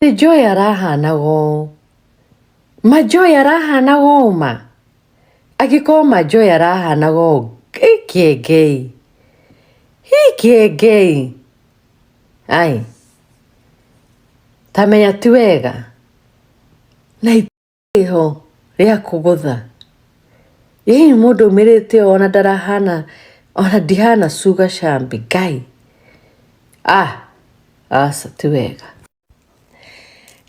Nĩ Joy arahanaga ũũ? Ma Joy arahanaga ũũ ma? Angĩkorwo ma Joy arahanaga ũũ, Kĩengei. Hi Kĩengei. Ai. Ta menya ti wega. Na ho rĩa kũgũtha. Hihi mũndũ aumĩrĩte ũũ ona ndarahana, ona ndihana Sugar Shambi, Ngai. Ah, aca ti wega.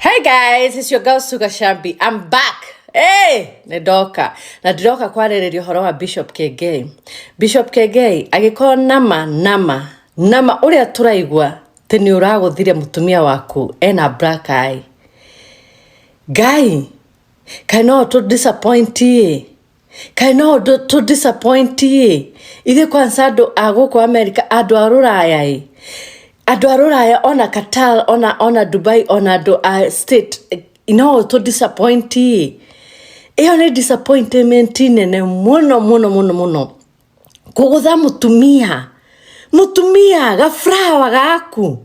Hey guys, it's your girl Sugar Shambi. I'm back. Hey, nĩ ndoka na ndiroka kwarĩrĩria ũhoro wa Bishop Kengei. Bishop Kengei agĩkorwo nama nama nama ũrĩa tũraigua atĩ nĩ ũragũthire mũtumia waku ena black eye. Ngai, kaĩ no tũ disappoint ĩ? Kaĩ no tũ disappoint ĩ? Ithuĩ kwanza andũ a gũkũ America, andũ a rũraya ĩ, andũ a rũraya ona Qatar, ona Dubai, ona andũ a state no tũ disappoint ĩ? Ĩyo nĩ disappointment nene mũno mũno mũno mũno. Kũgũtha mũtumia, mũtumia gaburawa gaku,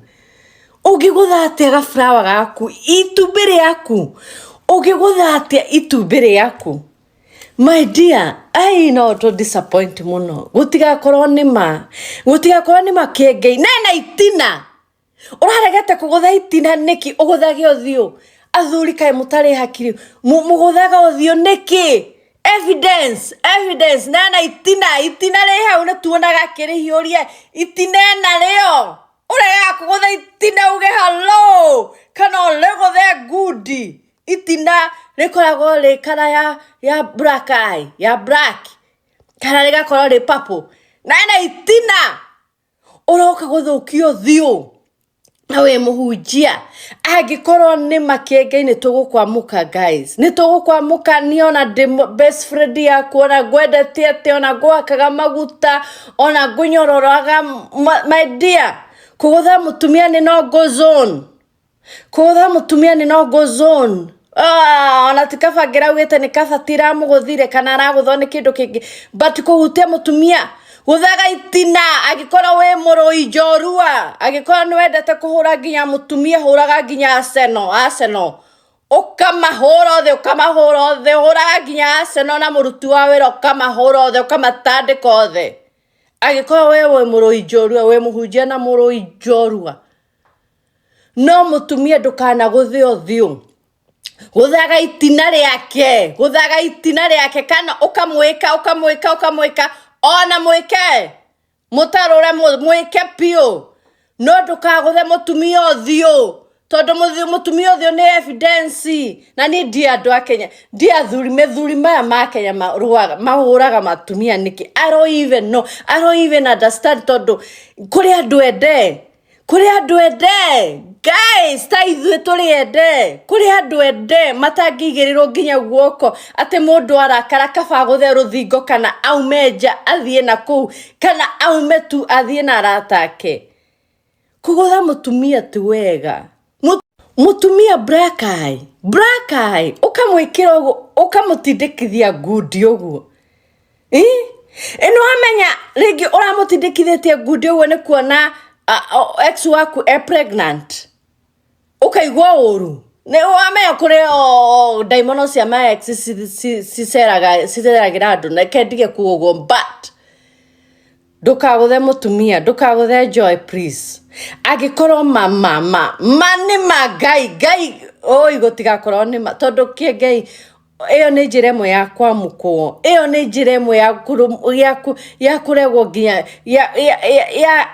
ũngĩgũtha atĩa gaburawa gaku, itumbĩ rĩaku, ũngĩgũtha atĩa itumbĩ rĩaku? My dear, ai no tũ disappoint mũno. Gũtigakorwo nĩ ma, gũtigakorwo nĩ ma Kĩengei, na ena itina. Ũraregete kũgũtha itina nĩkĩ? Ũgũthage ũthiũ. Athuri kaĩ mũtarĩ hakiri, mũgũthaga ũthiũ nĩkĩ? Evidence, evidence, na ena itina, itina rĩ hau nĩ tuonaga akĩrĩhiũria, itina ena rĩo. Ũregaga kũgũtha itina uge hello, kana ũrĩgũthe ngundi. Itina rĩkoragwo rĩ kara ya black eye, ya black, kana rĩgakorwo rĩ purple. Na ena itina. Ũroka gũthũkia ũthiũ na wĩ mũhunjia. Angĩkorwo nĩ makĩengei nĩ tũgũkwamũka guys, nĩ tũgũkwamũka. Niĩ ona ndĩ best friend yaku, ona ngwendete atĩa, ona ngũhakaga maguta, ona ngũnyororaga, my dear, kũgũtha mũtumia nĩ no go zone. Kũgũtha mũtumia nĩ no go zone. Ah, ona ti kaba ngĩraugĩte nĩ kaba tiramũgũthire kana aragũthwo nĩ kĩndũ kĩngĩ, but kũhutia mũtumia, gũthaga itina, angĩkorwo wĩ mũrũi njorua, angĩkorwo nĩ wendete kũhũra nginya mũtumia, hũraga nginya Arsenal, Arsenal ũkamahũra othe, ũkamahũra othe, hũraga nginya Arsenal na mũruti wa wĩra, ũkamahũra othe, ũkamatandĩka othe. Angĩkorwo we wĩ mũrũi njorua, wĩ mũhunjia na mũrũi njorua, no mũtumia ndũkanagũthe ũthiũ, gũthaga itina rĩake, gũthaga itina rĩake, kana ũkamwĩka, ũkamwĩka, ũkamwĩka, ona mwĩke mũtarũre, mwĩke biũ, no ndũkagũthe mũtumia ũthiũ, tondũ mũtumia ũthiũ nĩ evidence. Na niĩ ndiĩ andũ a Kenya, ndiĩ athuri, mĩthuri maya ma Kenya marũaga, mahũraga matumia nĩkĩ? I don't even know, I don't even understand, tondũ kũrĩ andũ ende, kũrĩ andũ ende guys, ta ithuĩ tũrĩ ende, kũrĩ andũ ende matangĩigĩrĩrwo nginya guoko, atĩ mũndũ arakara kaba agũthe rũthingo kana aume nja athiĩ na kũu, kana aume tu athiĩ na arata ake. Kũgũtha mũtumia ti wega. Mũtumia black eye, black eye, ũkamwĩkĩra ũguo, ũkamũtindĩkithia ngundi ũguo. Ĩno wamenya rĩngĩ ũramũtindĩkithĩtie ngundi ũguo nĩ kuona ex waku e pregnant, ũkaigua ũru. Nĩ wamenya kũrĩ o ndaimono cia ma ex ciceraga, ciceragĩra andũ. Reke ndige kuga ũguo, but ndũkagũthe mũtumia, ndũkagũthe Joy, please. Angĩkorwo ma ma ma ma nĩ ma Ngai, Ngai oi, gũtigakorwo nĩ ma, tondũ Kĩengei, ĩyo nĩ njĩra ĩmwe ya kwamũkwo, ĩyo nĩ njĩra ĩmwe ya kũregwo, nginya ya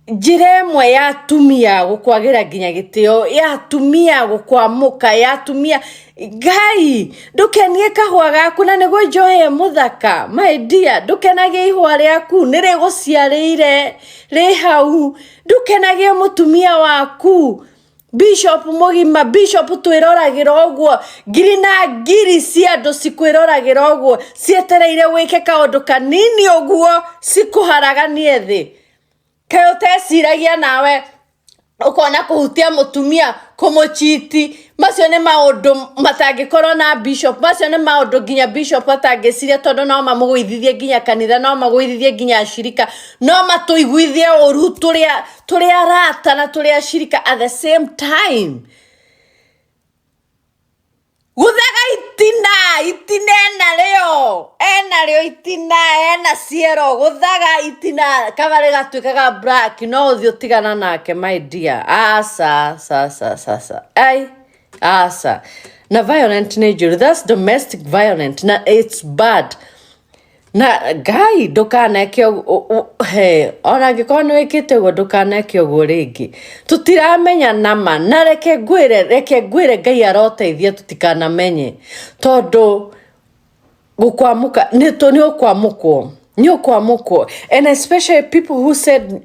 njĩra ĩmwe ya atumia gũkwagĩra nginya gĩtĩo, ya atumia gũkwamũka, ya atumia. Ngai, ndũkenie kahũa gaku na nĩguo Joy e mũthaka. My dear, ndũkenagie ihũa rĩaku, nĩ rĩgũciarĩire rĩ hau. Ndũkenagie mũtumia waku, bishop mũgima, bishop twĩroragĩra ũguo, ngiri na ngiri cia andũ cikwĩroragĩra ũguo, cietereire wĩke kaũndũ kanini ũguo cikũharaganie thĩ. Kaĩ ũteciragia nawe ũkona kũhutia mũtumia, kũmũchiti, macio nĩ maũndũ matangĩkorwo na bishop, macio nĩ maũndũ nginya bishop atangĩciria, tondũ no mamũgũithithie nginya kanitha, no magũithithie nginya acirika, no matũiguithie ũru tũrĩa arata na tũrĩa acirika at the same time. Gũthaga itina, itina enarĩo, enarĩo itina, ena ciero, gũthaga itina, kaba rĩgatuĩkaga black, no ũthiĩ ũtigana nake my dear. Aca, aca, aca, aca, aca. Ai, aca. Na violent nĩ njũru, that's domestic violent, na it's bad. Na Ngai ndũkaneke he ona angĩkorwo nĩ wĩkĩte ũguo ndũkaneke ũguo rĩngĩ. Tũtiramenya nama, na reke ngwĩre, reke ngwĩre Ngai aroteithia tũtikanamenye, tondũ gũkwamũka nĩ nĩ ũkwamũkwo, nĩ ũkwamũkwo, and especially people who said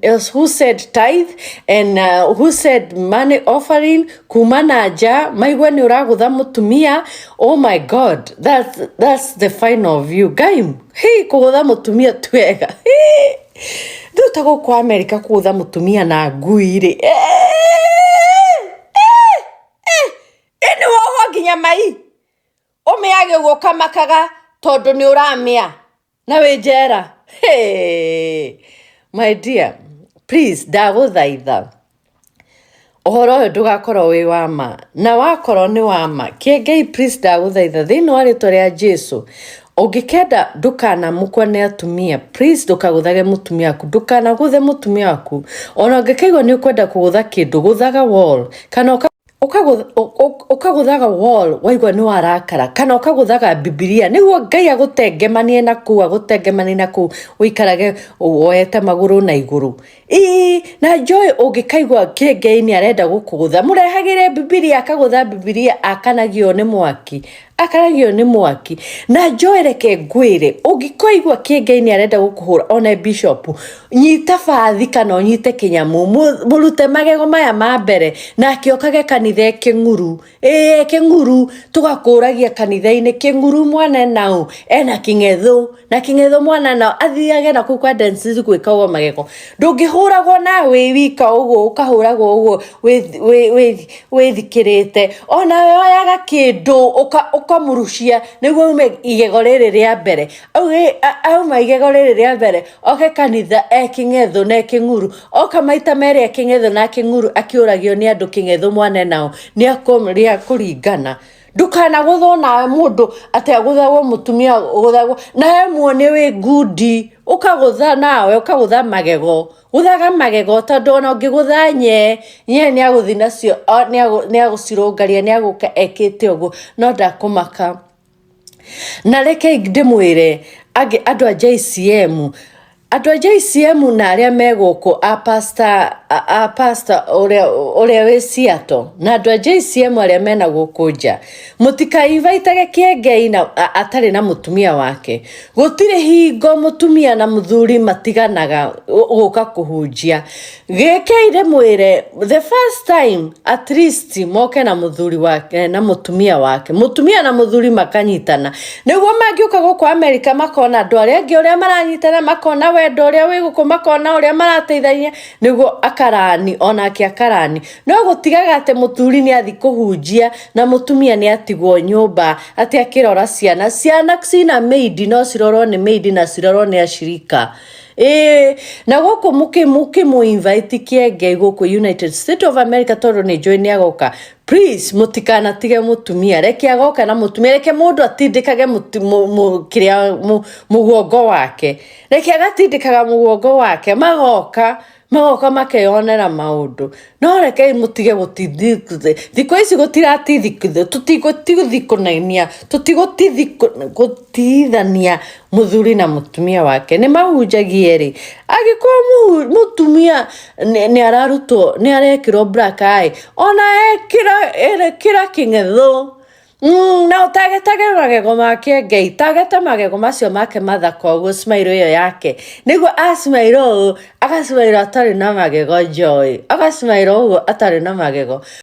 tithe and who said money offering kuma na nja maigue nĩ ũragũtha mũtumia. Oh my God, that's the final of you. Ngai, hi kũgũtha mũtumia ti wega. Rĩu ta gũkũ Amerika kũgũtha mũtumia na ngui rĩ, ĩ nĩ wohwo nginya mai ũmĩage ũguo ũkamakaga tondũ nĩ ũramĩa na wĩ njera. Hey, my dear, please, ndagũthaitha ũhoro ũyũ ndũgakorwo wĩ wa ma, na wakorwo nĩ wa ma, Kĩengei, please, ndagũthaitha thĩinĩ wa rĩtwa rĩa Jesu, ũngĩkenda ndũkanamũkwo nĩ atumia, please, ndũkagũthage mũtumia waku, ndũkanagũthe mũtumia waku. Ona ũngĩkaigua nĩ ũkwenda kũgũtha kĩndũ, gũthaga wall, kana ũkagũthaga wall waigua nĩ warakara, kana ũkagũthaga Bibilia nĩguo Ngai agũtengemanie na kũu, agũtengemanie na kũu, ũikarage woete magũrũ na igũrũ. Ĩĩ, na Joy, ũngĩkaigua Kĩengei nĩ arenda gũkũgũtha, mũrehagĩre Bibilia, akagũtha Bibilia, akanagio nĩ mwaki, akanagio nĩ mwaki. Na Joy, reke ngwĩre, ũngĩkaigua Kĩengei nĩ arenda gũkũhũra, one bishop, nyita bathi kana ũnyite kĩnyamũ, mũrute magego maya ma mbere, nake okage kanitha ekĩng'uru. Ĩĩ, kĩng'uru tũgakũragia kanitha-inĩ, kĩng'uru mwana nau ena kĩng'ethũ, na kĩng'ethũ mwana nao athiage na kũu kwa dentist gwĩkagwo magego. Ndũngĩhũragwo nawe wĩ wika ũguo, ũkahũragwo ũguo wĩthikĩrĩte. Onawe oyaga kĩndũ ũkamũrucia nĩguo ume igego rĩrĩ rĩa mbere. Auma igego rĩrĩ rĩa mbere, oke kanitha e kĩng'ethũ na e kĩng'uru. Oka maita merĩ e kĩng'ethũ na kĩng'uru, akĩũragio nĩ andũ kĩng'ethũ mwana nao nĩ akũringana. Ndũkanagũthwo nawe mũndũ atĩ agũthagwo mũtumia gũthagwo nawe, muone wĩ ngundi, ũkagũtha nawe, ũkagũtha magego, gũthaga magego, tondũ ona ũngĩgũtha nye nye nĩ agũthi nacio, nĩ agũcirũngaria, nĩ agũka ekĩte ũguo, no ndakũmaka. Na reke ndĩmwĩre angĩ, andũ a JCM, andũ a JCM na arĩa me gũkũ, a pastor, a pastor ũrĩa wĩ Seattle, na andũ a JCM arĩa mena gũkũ nja, mũtikainvitage Kĩengei na atarĩ na mũtumia wake. Gũtirĩ hingo mũtumia na mũthuri matiganaga gũka kũhunjia. Gĩkei ndĩmwĩre, the first time at least moke na mũthuri wake na mũtumia wake, mũtumia na mũthuri makanyitana, nĩguo mangĩũka gũkũ America makona andũ arĩa angĩ ũrĩa maranyitana, makona wendo ũrĩa wĩ gũkũ, makona ũrĩa marateithania, nĩguo akarani onake akarani. No gũtigaga atĩ mũthuri nĩ athi kũhunjia na mũtumia nĩ atigwo nyũmba atĩ akĩrora ciana. Ciana cina maid, no cirorwo nĩ maid na cirorwo nĩ acirika. Ĩĩ, na gũkũ mũkĩmũ invite Kĩengei gũkũ United States of America, tondũ nĩ njũĩ nĩ agoka, please, mũtikanatige mũtumia, reke agoka na mũtumia, reke mũndũ atindĩkage kĩrĩa mũguongo wake, reke agatindĩkaga mũguongo wake, magoka magoka makeyonera maũndũ. No rekei mũtige gũtindi thikũ ici, tũtigũtithikũnania, tũtigũtithania mũthuri na mũtumia wake nĩ mahunjagie rĩ. Angĩkorwo mũtumia nĩ ararutwo, nĩ arekĩrwo black eye, ona ekĩra kĩng'ethũ, na ũtagetage magego make Ngai, tagete magego macio make mathaka ũguo, smile ĩyo yake, nĩguo asmile ũũ, agasmile atarĩ na magego, Joy agasmile ũguo atarĩ na magego.